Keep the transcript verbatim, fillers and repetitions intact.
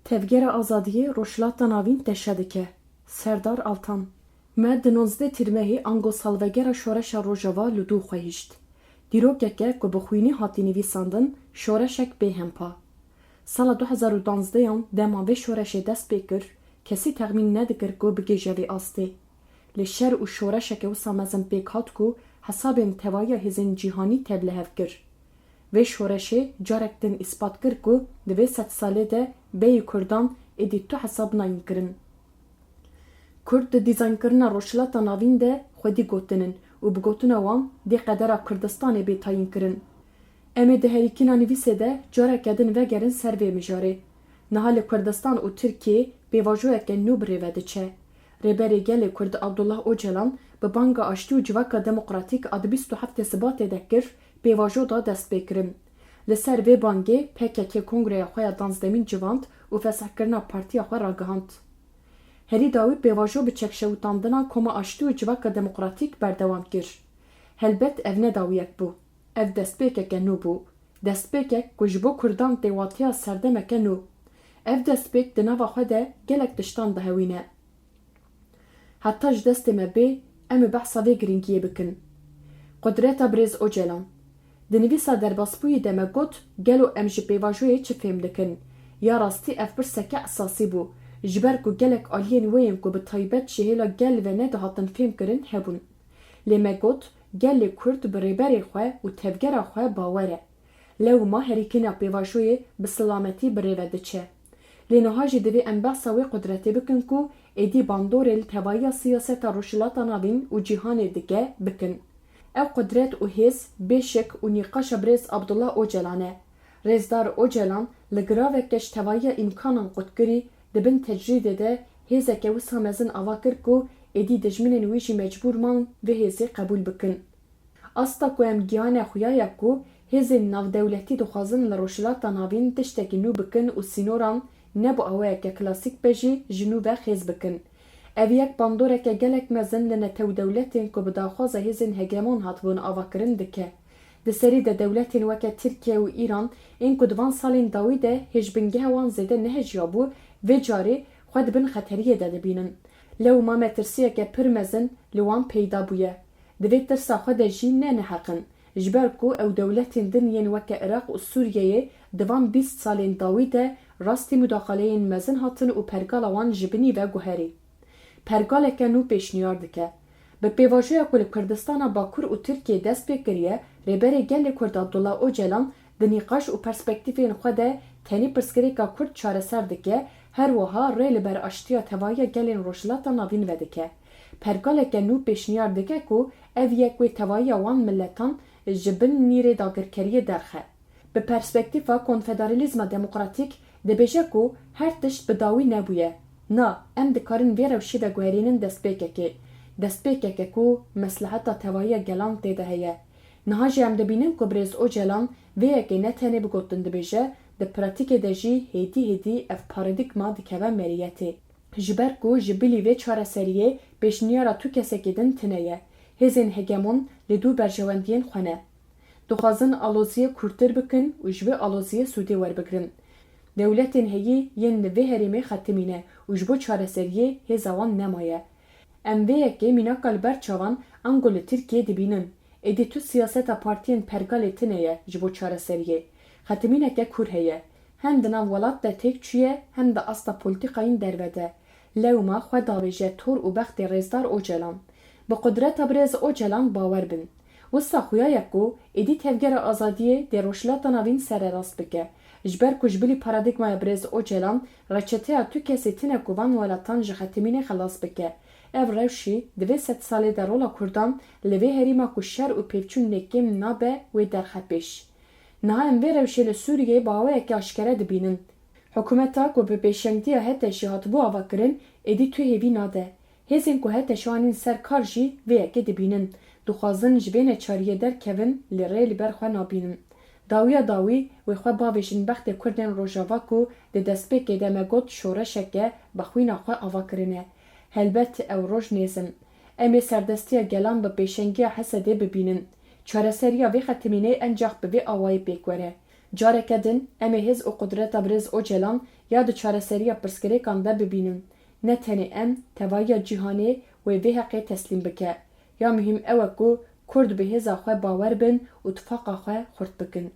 Tevgera Azadiyê Rojhilata Navîn teşe dike. Serdar Altan. Me di nonzdeh Tîrmehê ango salvegera Şoreşa Rojava li dû xwe hişt. Dîrokeke ku bi xwînî hatî nivîsandin, şoreşek bê hempa. Sala du hezar û duwazdeh an dema vê şoreşê dest pê kir, kesî texmîn nedikir ku bigihîje vê astê. Lê şer û şoreşeke wisa mezin pêk hat ku hesabên tevahiya hêzên cîhanî tevlihev kir. Vê şoreşê carek din îspat kir ku di vê sedsalê de bêyî kurdan êdî tu hesab nayîn kirin. Kurd di dîzaynkirina Rojhilata Navîn de xwedî gotin in û bi gotina wan dê qedera Kurdistanê bê tayînkirin. Em ê di herikîna nivîsê de careke din vegerin ser vê mijarê. Niha li Kurdistan û Tirkiyê pêvajoyeke nû bi rê ve diçe. Rêberê Gelê Kurd Abdullah Ocalan bi banga aştî û civaka demokratîk a di bîst û heftê Sibatê de kir, pêvajo da destpêkirin. Li ser vê bangê P K K kongreya xwe ya danzdemîn civand û fesihkirina partiya xwe ragihand. Herî dawî pêvajo bi çekşewitandina Koma Aştî û Civaka Demokratîk berdewam kir. Helbet ev ne dawiyek bû. Ev destpêkeke nû bû. Destpêkek ku ji bo Kurdan tê wateya serdemeke nû. Ev destpêk di nava xwe de gelek tiştan dihewîne. Heta ji destê me bê, em ê behsa vê giringiyê bikin. Qudreta birêz Ocalan. Di nivîsa derbasbûyî de me got, gelo em ji pêvajoyê çi fêm dikin? Ya rastî ev pirseke esasî bû, ji ber ku gelek aliyên wê yên ku bi taybet ji hêla gel ve nedihatin fêmkirin hebûn. Lê me got, gelê Kurd bi rêberê xwe û tevgera xwe bawer e. Lewma herikîna pêvajoyê bi silametî bi rê ve diçe. Lê niha jî divê em behsa wê qudretê bikin ku êdî bandorê li tevahiya siyaseta Rojhilata Navîn û cîhanê dike, bikin. Ew qudret û hêz bê şik û nîqaşa birêz Abdullah Ocalan e. Rêzdar Ocalan li giraveke ji tevahiya îmkanan qutkirî di bin tecrîdê de hêzeke wisa mezin ava kir ku êdî dijminên wî jî mecbûr man vê hêzê qebûl bikin. Asta ku em gihane xuya ye ku hêzên navdewletî dixwazin li Rojhilata Navîn tiştekî nû bikin û sînoran ne bi awayeke klasîk be jî ji nû ve xêz bikin. Ev yek bandoreke gelek mezin li netewdewletên ku bi daxwaza hêzên hegemon hatibûn avakirin dike. Di serî de dewletên weke Tirkiye û Îran ên ku di van salên dawî de hêjbingehê wan zêde nehejiyabû, vê carê xwe di bin xeteriyê de dibînin. Lewma metirsiyeke pir mezin li wan peyda bûye. Di vê tirsa xwe de jî ne neheq in, ji ber ku ew dewletên din yên weke Iraq û Sûriyeyê di van bîst salên dawî de rastî mudaxaleyên mezin hatin û pergala wan ji binî ve guherî. Pergaleke nû pêşniyar dike. Bi pêvajoya ku li Kurdistana Bakur û Tirkiyê dest pê kiriye, Rêberê Gelê Kurd Abdullah Ocalan di nîqaş û perspektîfên xwe de tenê pirsgirêka Kurd çareser dike, her wiha rê li ber aştiya tevahiya gelên Rojhilata Navîn vedike. Pergaleke nû pêşniyar dike ku ev yek wê tevahiya wan miletan ji bin nîrê dagirkeriyê derxe. Bi perspektîfa konfederalîzma demokratîk dibêje ku her tişt bi dawî nebûye. Na, em dikarin vê rewşê veguherînin destpêkekê. Destpêkeke ku mesleheta tevahiya gelan tê de heye. Niha jî em dibînin ku birêz Ocalan vê yekê ne tenê bi gotin dibêje, di pratîkê de jî hêdî hêdî ev paradîgma dikeve meriyetê. Ji ber ku ji bilî vê çareseriyê pêşniyara tu kesekî din tune ye. Hêzên hegemon li dû berjewendiyên xwe ne. Dixwazin aloziyê kûrtir bikin û ji vê aloziyê sûdê werbigrin. Dewletên heyî yên li vê herêmê xetimîne û ji bo çareseriyê hêza wan nemaye. Em vê yekê mînaka li ber çavan ango li Tirkiyê dibînin. Êdî tu siyaseta partiyên pergalê tune ye ji bo çareseriyê. Xetimîneke kûr heye. Hem di nav welat de têk çûye hem di asta polîtîkayên derve de. Lewma xwe davêje tor û bextê Rêzdar Ocalan. Bi qudreta birêz Ocalan bawer bin. Wisa xuya ye ku êdî tevgera azadiyê dê Rojhilata Navîn sererast bike. Ji ber ku ji bilî paradîgmaya birêz Ocalan reçeteya tu kesê tune ku van welatan ji xetimînê xelas bike. Ev rewşî di vê sedsalê de rola Kurdan li vê herêma ku şer û pêvçûn lê kêm nabe wê derxe pêş. Niha em vê rewşê li Sûriyeyê bi awayekî aşkere dibînin. Hikûmeta ku bi pêşengtiya HTŞ'ê hatibû avakirin, êdî tu hêvî nade. Hêzên ku HTŞ anîn ser kar jî vê yekê dibînin. Dixwazin ji vê neçariyê derkevin, lê rê li ber xwe nabînin. Dawiya dawî wê xwe bavêjin bextê Kurdên Rojava ku di destpêkê de me got şoreşeke bi xwîna xwe ava kirine. Helbet ew roj nêz in. Em ê serdestiya gelan bi pêşengiya HSD'ê bibînin. Çareseriya vê xetimînê encax bi vê awayî pêk were. Careke din em ê hêz û qudreta birêz Ocalan ya di çareseriya pirsgirêkan de bibînin. Ne tenê em, tevahiya cîhanê wê vê heqê teslîm bike. Ya muhîm ew e ku Kurd bi hêza xwe bawer bin û tifaqa xwe xurt bikin.